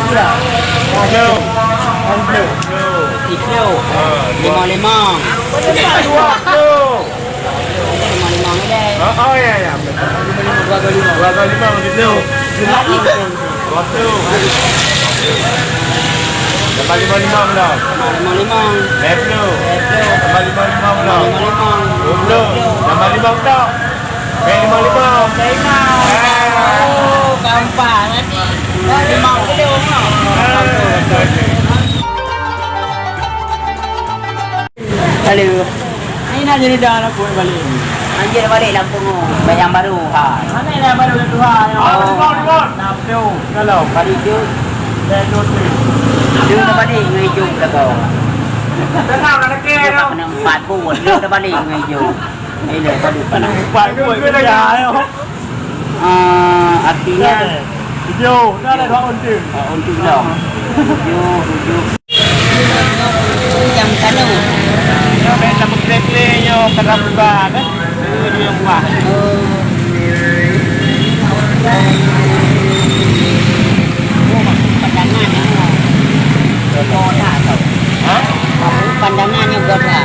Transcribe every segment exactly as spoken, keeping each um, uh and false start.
Tujuh. Tujuh. Tujuh. Limong-limong. Dua puluh. Limong-limong ni deh. Oh, oh, ya, ya. Dua puluh lima. Dua puluh lima, tujuh. Dua puluh. Tambah limong-limong dah. Limong-limong. Dua puluh. Tambah limong-limong dah. Limong-limong. Dua puluh. Tambah limong dah. Baik, lima lima. Lima. Ah. Oh, gampang tadi. Lima kilo, no. Ah, betul, betul. Halo. Ni nak jadi dah nak buat balik. Anjir balik Lampung tu. Bayang baru ha. Mana yang baru tu ha? Oh. Lampung. Kalau. Balik tu. Dia tu. Dia dah balik dengan hijau belakang. Tengah nak lagi. Dia tak kena empat pun. Dia dah balik dengan hijau. Ini dah tadi panas. Empat pun dia dah. Ah, artinya tujuh, dah ada dua untung. Ah, untung dah. Tujuh, tujuh. Jam sana. Nyoe bèk na meukrek lé nyoe ka buka kan? Nyoe buah. Oh. Pandangan nyoe. Kota tau. Ha? Pandangan nyoe kota.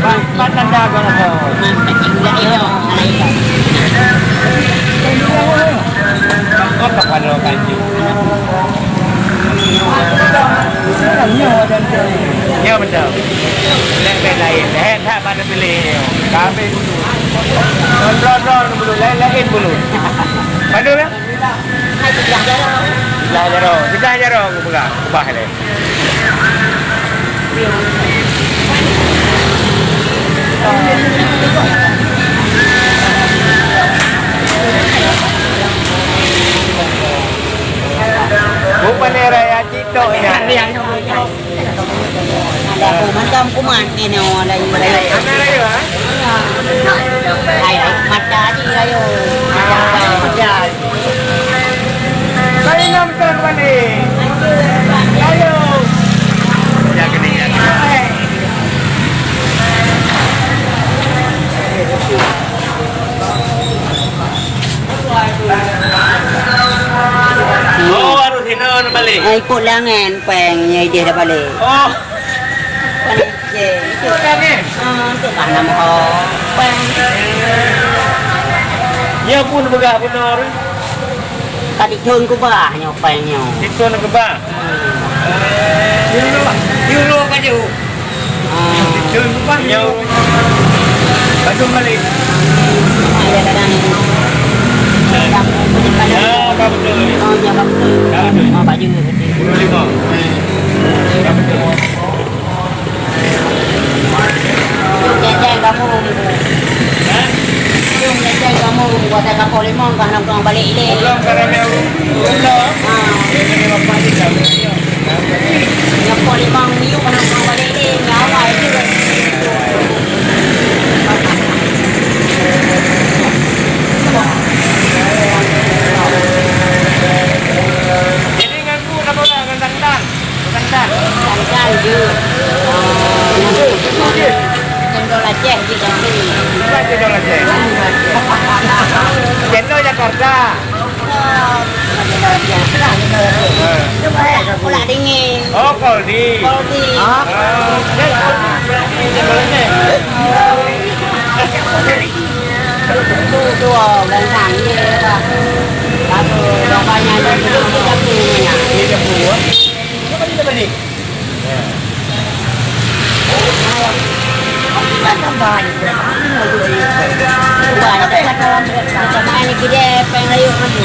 Pat, pat tanda agama kau? Nah, kacang gula ilok, anak ilok. Kau tak pandai kacang. Ya, betul. Lek, lek lain. Lek tak pada pilih. Kami dulu. Kontrol, kontrol dulu. Lain, lain dulu. Padu ya? Sebelah jaroe. Sebelah jaroe, kupeugah, kubah lé. Bukan raya Citok ya. Ada aku macam kuman ni, no, ada yang raya. Ada raya, ha? Hai, hai, mata ni raya. Macam apa? Macam. Kali enam tahun balik. Ayo. Jaga ni, jaga. Oh, baru sinoe balik. Ai, ikut langan, peng, nyai dia dah balik. Oh. Peng, je. Ikut langan? Ah, ikut langan, oh. Peng. Ya pun peugah benar. Tadi thon kubah nyoe peng nyoe. Di thon kubah. Hmm. Euro, euro baju. Ah. Di thon kubah. Euro. Baju balik. Ada kadang. Ya, apa betul? Oh, ya, apa betul? Ya, betul. Oh, baju. Euro lima. Ya, betul. Jom jajan kamu. Hah? Jom jajan kamu. Buat kapal limong, kan nak pulang balik ni. Pulang ke Ramai Ulu. Pulang. Ha. Dia kena bapak ni dah. Kapal limong ni, kan nak pulang balik ni. Nyawa itu. Jadi, nganggô na bola ngon Tantan? Tantan. Tantan jeuet. Ah, nganggô. Cendol Aceh jeuet nganggô. Bukan cendol Aceh. Cendol Jakarta. Ah, cendol Aceh. Kolak dingin. Oh, Koldi. Koldi. Ah. Cendol Aceh. Tu, tu, oh, gansang, ye, bah. Lalu, dong banyak, dong banyak, dong banyak. Ye, ye, bu, eh. Siapa ni, siapa ni? Banyak, banyak, banyak, ni kita pengen layu maju.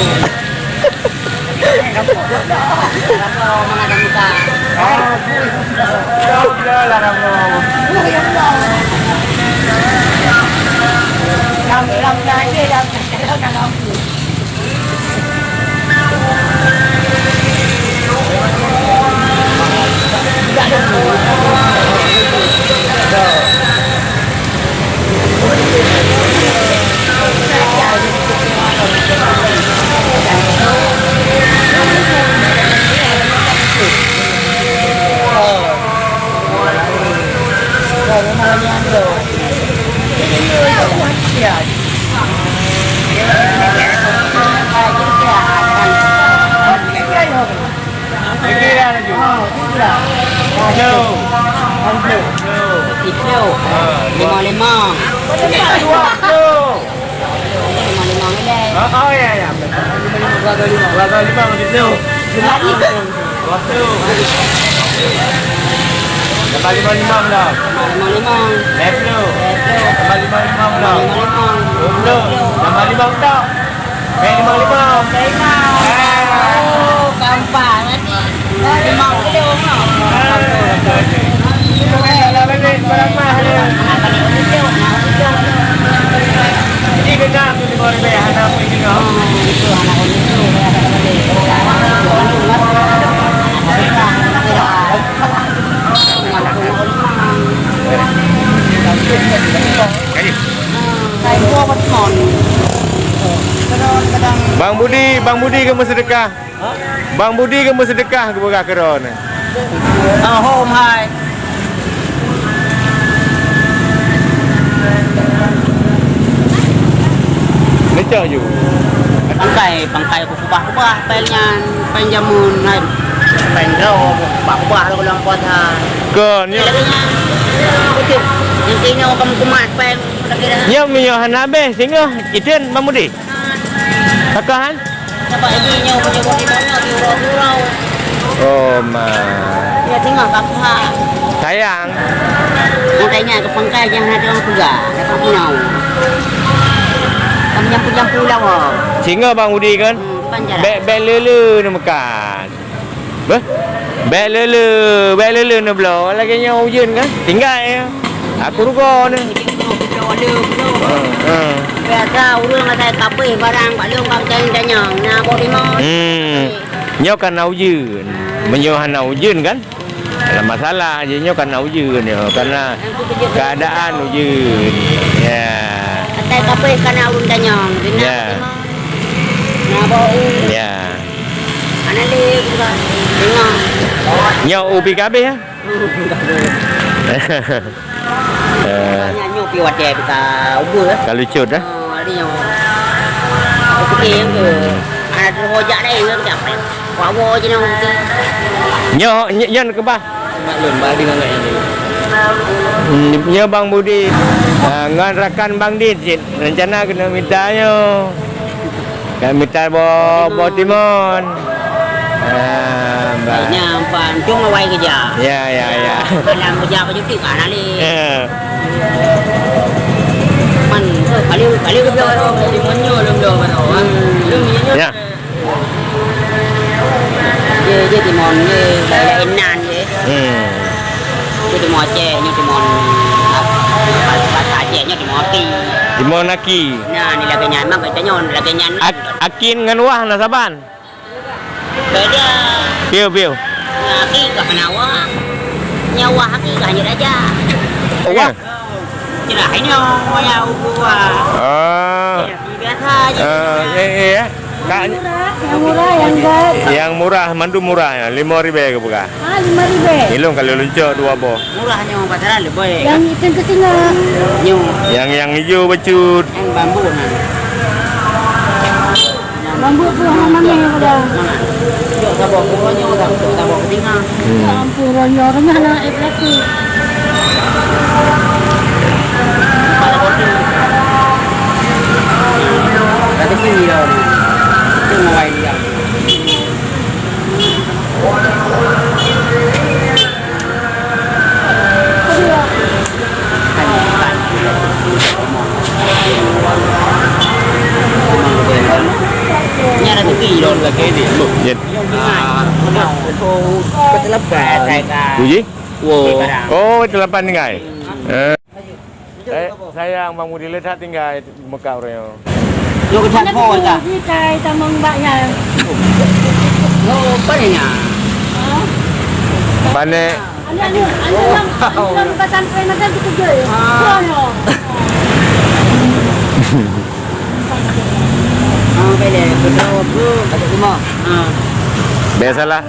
Laju. Oh, itu dah. Kilo. Kilo. Kilo. Lima lima. Dua kilo. Lima lima ni deh. Oh, oh, ya, ya. Dua kali lima. Dua kali lima, lima kilo. Lima kilo. Dua kilo. Tambah lima lima dah. Lima lima. Lima kilo. Tambah lima lima dah. Lima lima. Dua kilo. Tambah lima dah. Eh, lima lima. Lima. Ah. Oh, gampang. Jadi kena tu lima ribu hana pun tengok. Bang Budi, Bang Budi ke meuseudekah? Bang Budi ke meuseudekah geupeugah keudroe nyoe. Oh, hom hai. Neucok ju. Pangkai, pangkai kubah-kubah péng nyan, péng jameun hai. Péng droe kubah-kubah lom, lom puasa. Kon, nyoe. Lagèe nyan. Beutôi. Nyang keunoe ka meukumat péng. Nyoe meunyoe hana habéh singoh, iteun Bang Budi. Takah han? Sabab lagi nyoe meunyoe bak iman nyoe di uroe-uroe. Oh, ma. Ya, tengok kat pihak. Sayang. Makanya ke pangkai jangan ada orang pegang. Dapat menau. Kamu jampu-jampu lawa. Singoh Bang Budi kan? Hmm, bukan jalan. Bèk, bèk le-le neumeukat. Beh? Bèk le-le, bèk le-le neubloe. Lagèe nyoe ujeuen kan? Tinggai. Aku rugoe ni. Ujeuen bloe, bloe, bloe. Ha, ha. Biasa ureueng asai kabeh barang bak lôn ka meucari danyang. Na boh limong. Hmm. Nyoe ka na ujeuen. Meunyoe hana ujeuen kan? Dalam masalah je nyoe ka na ujeuen nyoe. Karena keadaan ujeuen. Ya. Asai kabeh ka na ureueng danyang. Ya. Na boh. Ya. Hana lé buka. Tengok. Nyoe upi ka habéh, ya? Eh. Nyan nyoe pi watèe ka ubeuh, eh. Ka lucut, eh? Oh, ada nyoe. Oke, ya ke? Ada terus jak deh, ya, jak. Wawo je nyoe. Nyoe, nyoe, nyoe keubah. Maklum, bak dengan lain. Hmm, nyoe Bang Budi. Ah, ngon rakan Bang Dit cit. Rencana keuneuk mita nyoe. Ka mita boh, boh timon. Ah, bah. Nyan pan cuma wai keurija. Ya, ya, ya. Alam keurija baju tik ka na lé. Ya. Man, kali, kali keurija baru, timon nyoe lom, lom baru, ha. Hmm. Lom nyoe. Ya. Ye, ye timon ye, lain nan ye. Hmm. Ye timon Aceh, nyoe timon, ah, bahasa Aceh nyoe timon aki. Timon aki. Nah, ni lagèe nyan, mak kata nyoe lagèe nyan. Ak-, akin ngon wah na saban? Beda. Piu, piu. Nah, aki ka kena wah. Nyawa aki ka hanya raja. Oh, wah. Cerah ini, oh, ya, uku wah. Ah. Ya, biasa aja. Ah, eh, eh, ya. Kak, murah, yang murah, yang gat. Yang murah, mandum murah ya, lima ribèe geupeugah. Ah, lima ribèe. Ilong kalau luncok dua boh. Murah nyoe pasaran lebih. Yang hitam ke singa. Nyoe. Yang, yang hijau bacut. Yang bambu nah. Bambu tu hana manah pada. Jok saboh pokoknya orang tu saboh ketingah. Hmm. Ya ampun, ronya, ronya hana eh plastik. Kata sini dah ni. Tu mau dia. Nyan ada tepi lom lagèe ni. Jin. Ah, betul. Uji? Wow. Oh, telapan tinggai. Eh. Eh, sayang Bang Mudi, le that tinggai Mekah uroe nyoe. Nyoe keucat phôn kah? Ji kai tamong bak nyan. Oh, pane nyan? Hah? Pane. Aneuk, aneuk, aneuk lam, aneuk lam pesantren macam tu kerja. Ah. Wah, no. Ah, bele, betul, betul. Kata rumah. Ah. Biasalah.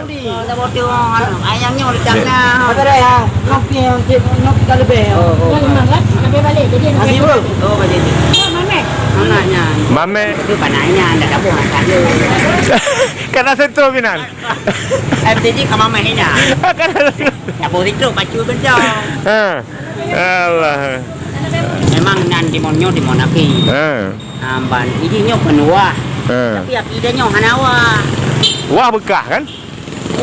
Ayam nyoe letak na. Ada ya. Nyoki yang cek, nyoki tak lebih. Oh, oh. Yang mana? Lebih balik. Jadi lebih balik. Oh, balik. Ya, Mamek. Mana nya? Mamek. Itu panahnya anda tak boleh makan. Kana sentuh binan. M T J ka mamah ina. Kana sentuh. Ya, boleh tu, pacu kencang. Ha. Allah. Memang nan timon nyoe, timon api. Ha. Amban, ini nyoe penuah. Ha. Tapi api dah nyoe hana wah. Wah bekah kan?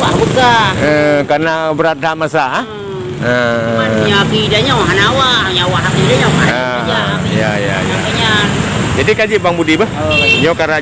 Wah bekah. Eh, karena berat dah masa, ha? Hmm. Ha. Cuman nyoe api dah nyoe hana wah, nyawa api dah nyoe. Ha. Ya, ya, ya. Makanya. Jadi kaji Bang Budi bah. Oh. Nyoe karena